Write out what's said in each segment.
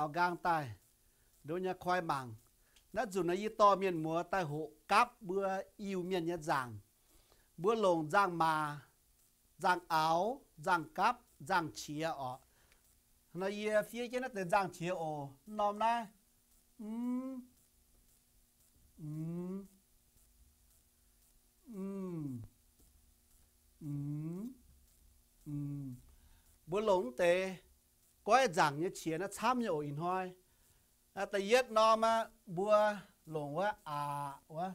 faaux nqaang daaih, nduov nyei koi mangc. Naaiv nzunc naaiv yie dorh mienh muoz daaih hoqc gapv mbuo Iu-Mienh nyei nzaangc. Mbuo longc nzangc-maac, nzangc-aaux, nzangc-gapv, nzangc-qiex orqc. Nor yie fiev jienv naaiv deix nzangc-qiex oc. Norm naaiv, m, m, m, m, m. Mbuo longc mv deix goiv nzaangc nyei qiex naaiv camv nyei oc ih hnoi. Da'yietv norm aqv, mbuo longc wuov aqc wuov.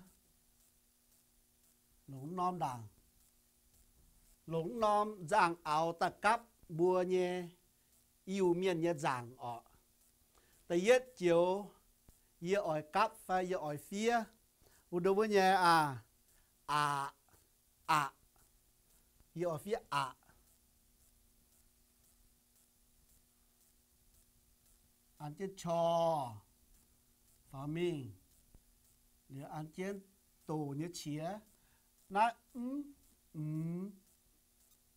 Longc norm ndaangc, longc norm nzangc-aaux daaih gapv mbuo nyei Iu-Mienh nyei nzaangc orqc. Da'yietv joux yie oix gapv fai yie oix fiev, wuov nduov wuov nyei aqv, aqc, aqc. Yie oix fiev aqc. An jienv qor faaux mingh, liuz an jienv doc nyei qiex. Naaiv mv, mv,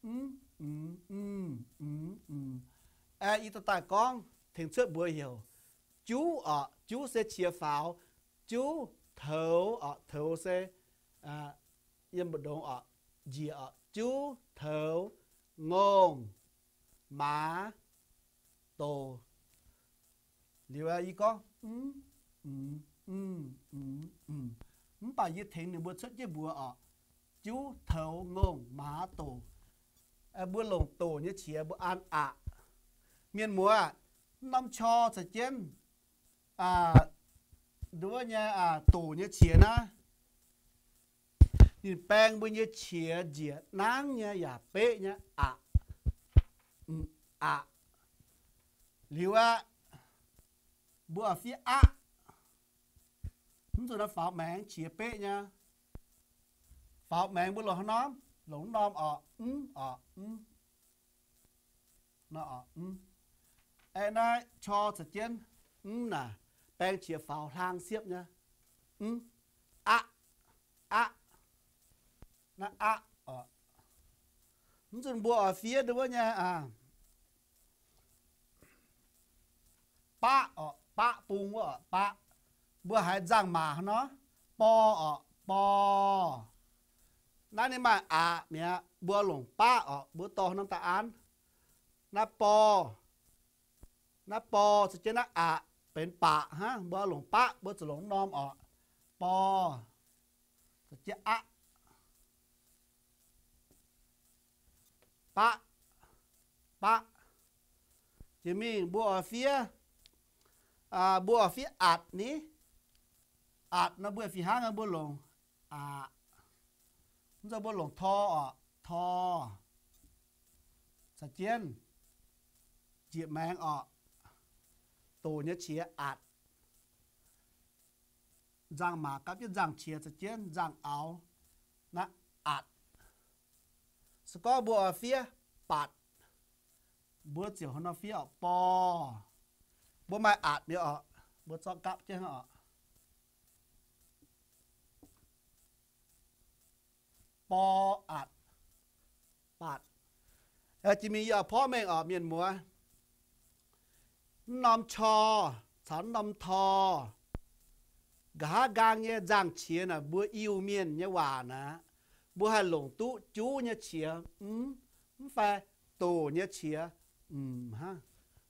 mv, mv, mv, mv, mv. Aeqv, yie dorh daaih gorngv tengx cuotv mbuox heuc juv orqc. Juv se qiex faaux. Juv toux orqc. Toux se yiem mbu'ndongx orqc, njiec orqc. Juv, toux, ngongh, maaz, doc. Liuz yie gorngv mv, mv, mv, mv, mv. Mv baac yie tengx ninh mbuo cuotv jienv mbuox orqc. Juv, toux, ngongh, maaz, doc. Mbuo longc doc nyei qiex mbuo an aqc. Mienh muoz, norm qor caux jienv nduov nyei doc nyei qiex naaiv, ninh baeng mbuo nyei qiex njiec nangv nyei yaac beqv nyei aqc, aqc. Liuz aqv, mbuo oix fiev aqv. Mv zuqc naaiv faaux maengx qiex beqv nyei. Faaux maengx mbuo longc haaix norm? Longc norm orqc, mv orqc, mv. Nor orqc, mv. Aeqv, naaiv qor caux jienv mv naaic, baeng qiex faaux hlang siepv nyei. Mv, aqv, aqv. Naaiv aqv orqc. Mv zuqc mbuo oix fiev nduov nyei aqv. Baqv orqc, baqv bung wuov orqc, baqv. Mbuo haiz nzangc-maac hnangv nor, bor orqc, bor. Naaiv ninh maaih aqc mi'aqv, mbuo longc baqv orqc, mbuo dorh norm daaih an. Naaiv bor, naaiv bor caux jienv naaiv aqc benx baqc hnangv, mbuo longc baqv, mbuo zuqc longc norm orqc. Bor caux jienv aqv. Baqv, baqv. Jiex mingh mbuo oix fiev, mbuo oix fiev atc ni. Atc nor mbuo fih hnangv mbuo longc aqc. Mv zeiz mbuo longc tor orqc, tor. Caux jienv njiec maengx orqc, doc nyei qiex atc. Nzangc-maac gapv jienv nzangc-qiex caux jienv nzangc-aaux naaiv atc. Se gorngv mbuo oix fiev batc, mbuo ziouc hnangv nor fiev orqc, bor. Mbuo maaih atc nyei orqc, mbuo zorqv gapv jienv orqc. Bor atc, batc. Jiex mingh yie porv mengh orqc, mienh muoz. Mv norm qor caux mv norm tor, nqa'haav nqaang nyei nzangc-qiex naaic, mbuo Iu-Mienh nyei waac naaic, mbuo haih longc duqv juv nyei qiex mv, mv fai doc nyei qiex mv hnangv.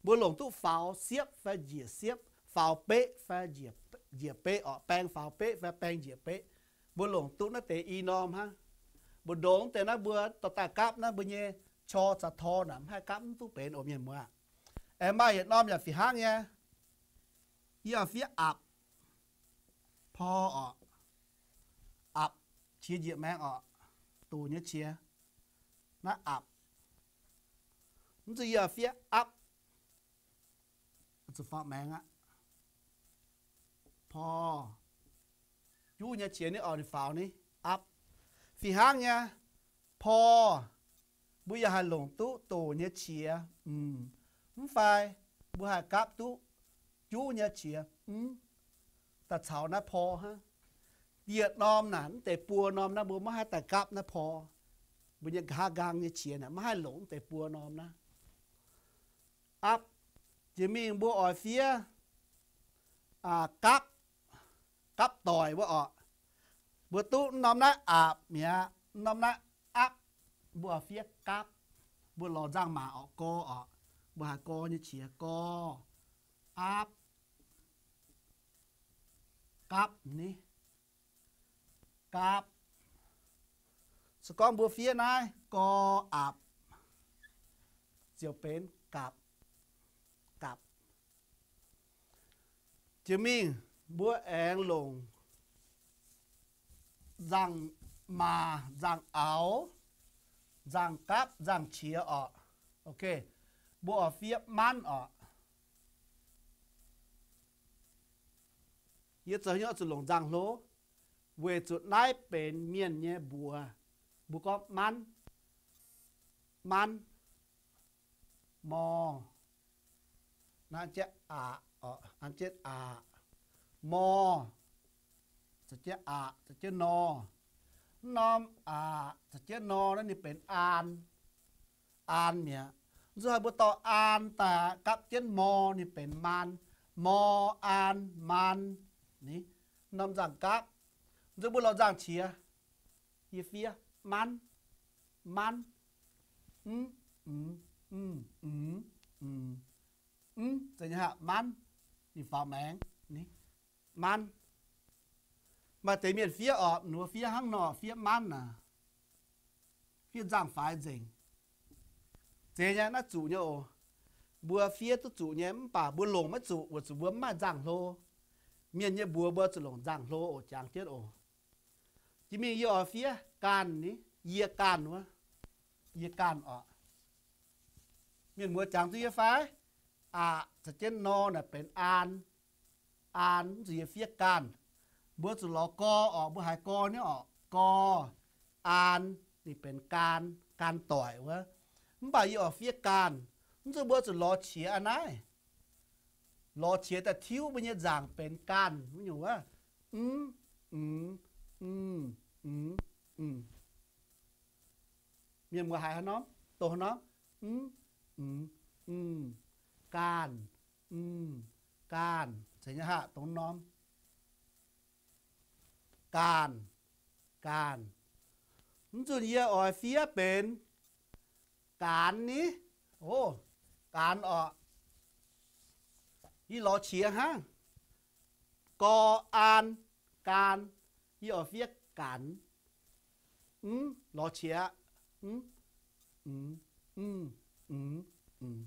Mbuo longc duqv faaux siepv fai njiec siepv, faaux beqv fai njiec beqv orqc, baeng faaux beqv fai baeng njiec beqv. Mbuo longc duqv naaiv deix i norm hnangv. Mbu'ndongx deix naaiv mbuo dorh daaih gapv naaiv mbuo nyei qor caux tor naaic mv haih gapv mv duqv benx oc, mienh muoz. Aengx maaih yietc norm yaac fih hnangv nyei. Yie oix fiev apc, por orqc, apc, qiex njiec maengx orqc, doc nyei qiex, naaiv apc. Mv zuqc yie oix fiev apv, zuqc faaux maengx aqv. Por, juv nyei qiex ni orqc, ninh faaux ni, apv. Fih hnangv nyei, por, mbuo yaac haih longc duqv doc nyei qiex mv, mv fai mbuo haih gapv duqv juv nyei qiex mv, daaih caux naaiv por hnangv. Dieh norm naaic, mv deix buo norm naaiv mbuo maiv haih daaih gapv naaiv por. Mbuo nyei nqa'haav nqaang nyei qiex naaic maiv haih longc mv deix buo norm naaiv. Apv, Jiex mingh mbuo oix fiev gapv, gapv doic wuov orqc. Mbuo duqv norm naaiv aapc mi'aqv, norm naaiv apv, mbuo oix fiev gapv. Mbuo lorz nzangc-maac orqc, gor orqc. Mbuo haiz gor nyei qiex, gor, apv, gapv ni, gapv. Se gorngv mbuo fiev naaiv gor apc, ziouc benx gapc, gapc. Jiex mingh mbuo aengx longc nzangc-maac, nzangc-aaux, nzangc-gapv, nzangc-qiex orqc. Ok, mbuo oix fiev manv orqc. Yie zoux hnyouv zuqc longc nzangc-hlo, weic zuqc naaiv benx mienh nyei mbuox. Mbuo gorngv manv, manv, mor, naaiv jienv aqc, an jienv aqc, mor, caux jienv aqc, caux jienv nor. Mv norm aqc caux jienv nor naaiv ninh benx aan, aan mi'aqv. Nzunc haaix mbuo dorh aan daaih gapv jienv mor, ninh benx maan, mor aan, maan. Ni, norm nzangc-gapv. Nzunc mbuo lorz nzangc-qiex, yie fiev manv, manv, mv, mv, mv, mv, mv, mv, zeiz nyei haic, manv. Ninh faaux maengx ni, manv. Maaih deix mienh fiev orqc, ninh mbuo fiev hnangv nor, fiev manv aac, fiev nzangc-faix nzengc. Zeiz nyei, naaiv zuqc nyei oc. Mbuo fiev duqv zuqc nyei, mv baac mbuo longc maiv zuqc weic zuqc mbuo mv maaih nzangc-hlo. Mienh nyei mbuox mbuo zuqc longc nzangc-hlo oc, jangx jienv oc. Jiex mingh yie oix fiev ganh ni, yie ganh wuov, yie ganh orqc. Mienh muoz jangx duqv yie fai? Aqc caux jienv nor naaic benx aan, aan, mv zuqc yie fiev ganh. Mbuo zuqc lorz gor orqc, mbuo haiz gor niv orqc, gor, aan, ninh benx gaan, gaan doic wuov. Mv baac yie oix fiev ganh, mv zuqc mbuo zuqc lorz qiex a'naaiv. Lorz qiex daaih tiuv mbuo nyei nzaangc benx ganh wuov nyungc wuov. Mv, mv, mv, mv, mv. Mienh muoz haiz haaix norm? Dongh haaix norm? Mv, mv, mv, ganh, mv, ganh. Zeiz nyei haic, dongh norm. Ganh, ganh. Mv zuqc yie oix fiev benx gaanx ni. O, gaanx orqc. Yie lorz qiex hnangv. Gor, aan, gaan. Yie oix fiev gaanx. Mv, lorz qiex. Mv, mv, mv, mv, mv.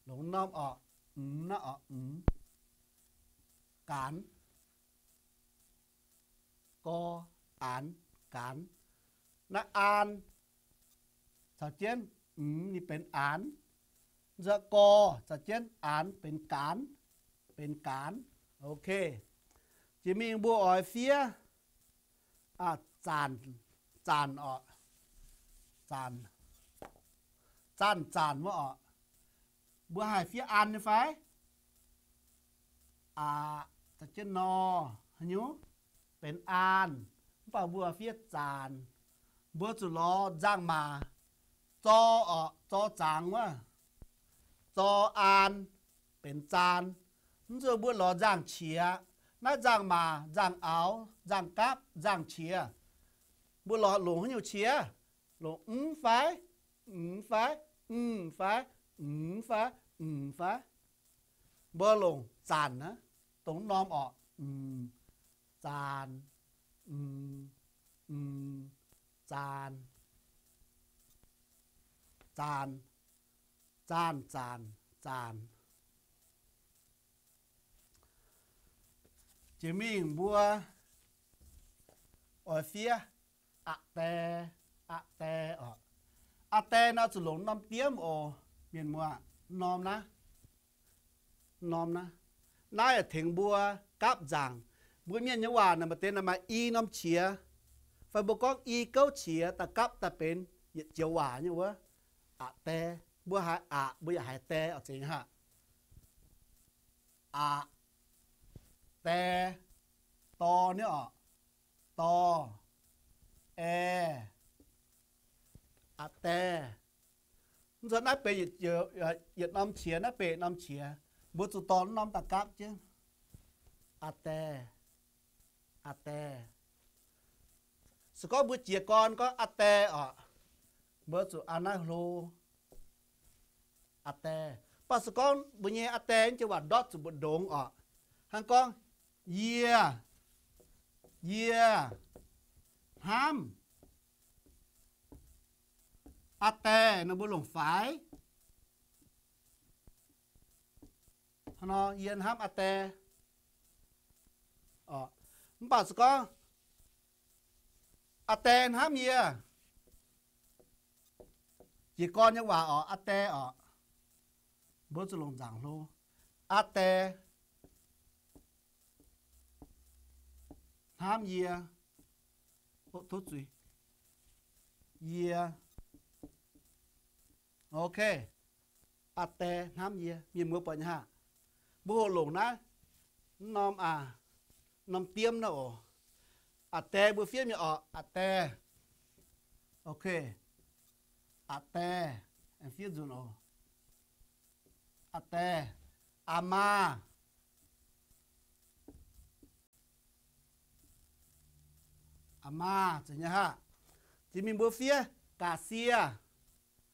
Longx norm orqc. Mv naaiv orqc, mv. Gaanx. Gor, aanx, gaanx. Naaiv aan caux jienv mv ninh benx aanx. Nzunc gor caux jienv aanx benx gaanx, benx gaanx. Ok. Jiex mingh mbuo oix fiev zanc, zanc orqc, zanc, zanc, zanc wuov orqc. Mbuo haih fiev aan nyei fai? Aqc caux jienv nor, haaix nyungc? Benx aan. Mv baac mbuo fiev zaanc. Mbuo zuqc lorz nzangc-maac zor orqc, zor zaangx wuov. Zor aan benx zaan. Mv zuqc mbuo lorz nzangc-qiex. Naaiv nzangc-maac, nzangc-aaux, nzangc-gapv, nzangc-qiex. Mbuo lorz longc haaix nyungc qiex? Longc mv fai? Mv fai? Mv fai? Mv fai? Mv fai? Mbuo longc zanc naaiv, dongh norm orqc. Mv, zaan, mv, mv, zaan, zaan, zaan, zanc, zanc. Jiex mingh mbuo oix fiev a'dae, a'dae orqc. A'dae nor zuqc longc norm diemv oc, mienh muoz, norm naaiv. Norm naaiv, naaiv yaac tengx mbuo gapv nzaangc. Mbuo mienh nyei waac naaic maaih deix naaic maaih i norm qiex, fai mbuo gorngv i gouv qiex daaih gapv daaih benx yietc joux waac nyei wuov. A'dae, mbuo haiz aqc, mbuo yaac haiz dae oc, zeiz nyei haic. Aqc, dae, dor niv orqc, dor, ae, a'dae. Nzunc naaiv benx yietc norm qiex, naaiv benx yietc norm qiex. Mbuo zuqc dorh norm daaih gapv jienv. Aa die, aa die. Se gorngv mbuo jiez gorn gorngv aa die oc, mbuo zuqc an naaiv hlo. Aa die. Mv baac se gorngv mbuo nyei aa die nyei waac ndortv zuqc mbu'ndongx ndongx oc. Hnangv gorngv yie, yie hnamv aa die nor mbuo longc faix. Hnangv nor yie hnamv aa die. Mv baac se gorngv aa die hnamv yie, jiez gorn nyei waac oc, aa die oc, mbuo zuqc longc nzaangc hlo. Aa die hnamv yie. Tov zuiz. Yie. Ok. Aa die hnamv yie. Mienh muoz buatc nyei haah? Mbuo hoqc longc naaiv norm, norm diemv naaiv oc. Aa die mbuo fiev mienh oc, aa die. Ok. Aa die. Aengx fiev nzunc oc. Aa die. Aa maa. Aa maa, zeiz nyei haah? Jiex mingh mbuo fiev ga'sie.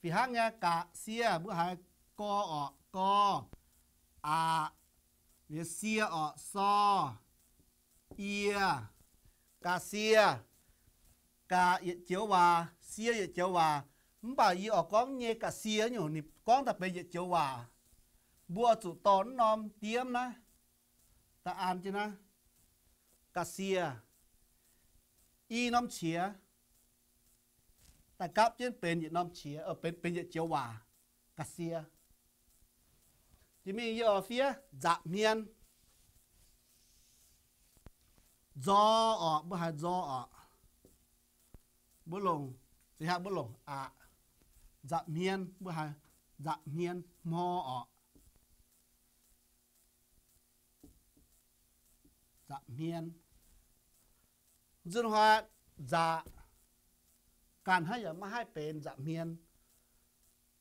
Fih hnangv nyei ga'sie, mbuo haiz gor orqc, gor, aqc, liuz sie orqc, sor, ie, ga'sie. Ga'sie yietc joux waac, sie yietc joux waac. Mv baac yie oix gorngv nyei ga'sie nyungc ninh gorngv daaih benx yietc joux waac. Mbuo zuqc dorh norm diemv naaiv daaih an jienv naaiv. Ga'sie, i norm qiex daaih gapv jienv benx yietc norm qiex, benx, benx yietc joux waac. Ga'sie. Jiex mingh yie oix fiev nza'hmien. Nzor orqc, mbuo haiz nzor orqc. Mbuo longc, zinh hnangv mbuo longc aqc. Nza'hmien, mbuo haiz nza'hmien, hmor orqc. Nza'hmien. Nzunc hnoi nza'hmien ganh hnangv yaac maiv haih benx nza'hmien.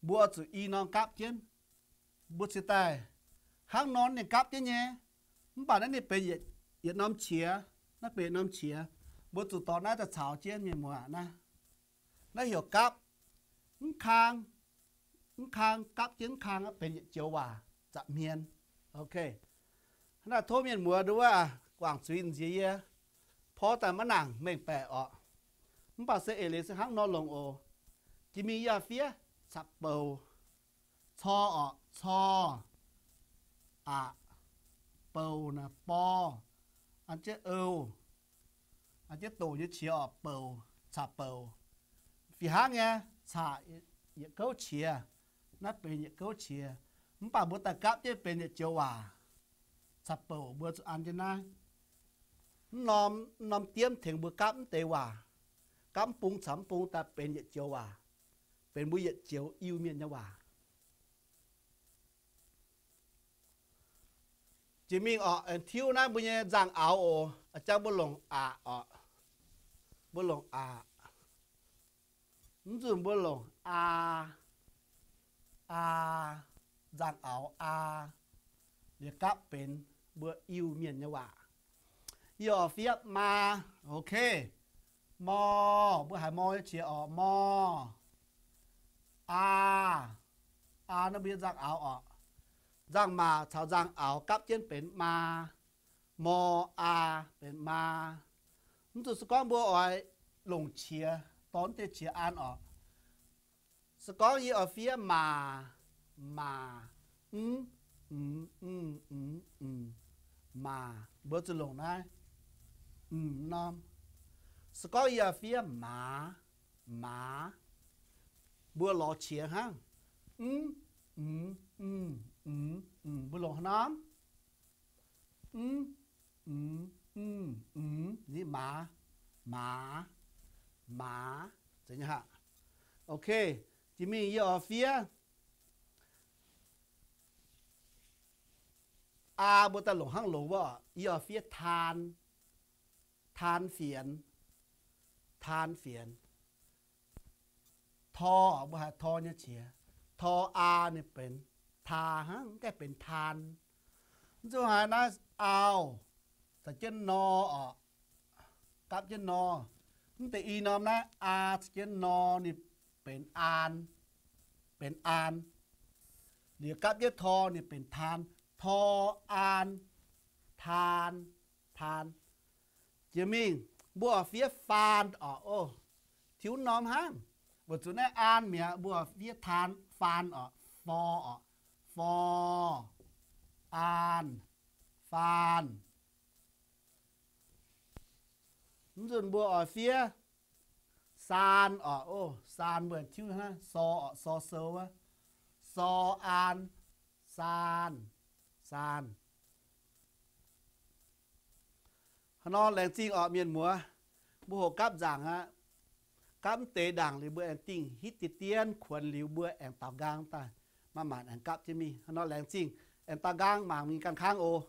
Mbuo zuqc i norm gapv jienv. Mbuo cingx daaih hnangv nor ninh gapv jienv nyei. Mv baac naaiv ninh benx yietc norm qiex, naaiv benx yietc norm qiex. Mbuo zuqc dorh naaiv daaih caux jienv mienh muoz naaiv. Naaiv heuc gapv, mv kang, mv kang, gapv jienv mv kang benx yietc joux waac, nza'hmien. Ok. Hnangv naaic tov mienh muoz nduov guangc zuiz nziex yie, porv daaih maiv nangc mengh baeqc orqc. Mv baac se eix leiz se hnangv nor longc oc. Jiex mingh yie fiev caux-bouc. Cor orqc, cor, aqc, bouc naaic, bor, an jienv ou, an jienv doqc nyei qiex orqc, bouc, caux-bouc. Fih hnangv nyei, caux yietc gouv qiex, naaiv benx yietc gouv qiex. Mv baac mbuo daaih gapv jienv benx yietc joux waac. Caux-bouc mbuo zuqc an jienv naaiv. Mv norm, mv norm diemv tengx mbuo gapv mv deix waac, gapv mv bung caux mv bung daaih benx yietc joux waac, benx mbuo yietc joux Iu-Mienh nyei waac. Jiex mingh orqc, aengx tiuv naaiv mbuo nyei nzangc-aaux oc. Jangx mbuo longc aqc orqc, mbuo longc aqc. Mv nzunc mbuo longc aa, aa, nzangc-aaux aa, liuz gapv benx mbuo Iu-Mienh nyei waac. Yie oix fiev maa, ok. Mor, mbuo haiz mor nyei qiex orqc, mor. Aa, aa naaiv mbuo nyei nzangc-aaux orqc. Nzangc-maac caux nzangc-aaux gapv jienv benx maa. Mor, aa, benx maa. Mv zuqc se gorngv mbuo oix longc qiex, dorh mv deix qiex an orqc. Se gorngv yie oix fiev maac, maac, mv, m, m, m, m, maac, mbuo zuqc longc naaiv m norm. Se gorngv yie oix fiev maaz, maaz, mbuo lorz qiex hnangv. M, m, m, m, m, mbuo longc haaix norm? M, m, m, m, ni maaz, maaz, maaz, zeiz nyei haic. Ok, jiex mingh yie oix fiev aa, mbuo daaih longc hnangv loz wuov, yie oix fiev taan, taan fienx, taan fienx. Tor, mbuo haiz tor nyei qiex. tor aa ninh benx taa hnangv, mv gaengh benx taan. Mv zuqc haiz naaiv aau caux jienv nor oc, gapv jienv nor. Mv deix i norm naaiv aa caux jienv nor ninh benx aan, benx aan. Liuz gapv jienv tor ninh benx taan, tor aan, taan, taan. Jiex mingh mbuo oix fiev faan oc. Ov, tiuv norm hnangv. Weic zuqc naaiv aan mi'aqv, mbuo oix fiev taan, faan oc, for oc, for, aan, faan. Mv nzunc mbuo oix fiev saan oc. Ov, saan mbuo tiuv hnangv sor oc, sor sou wuov, sor aan, saan, saan. Hnangv nor laengz zingh orqc mienh muoz, mbuo hoqc gapv nzaangc aqv. Gapv mv deix ndaangc liuz mbuo aengx dingh hitv deix dien kuonx liuz mbuo aengx daaux nqaang daaih, manc-manc aengx gapv jienv mingh. Hnangv nor laengz zingh, aengx daaux nqaang mangc mingh ganh kangv oc.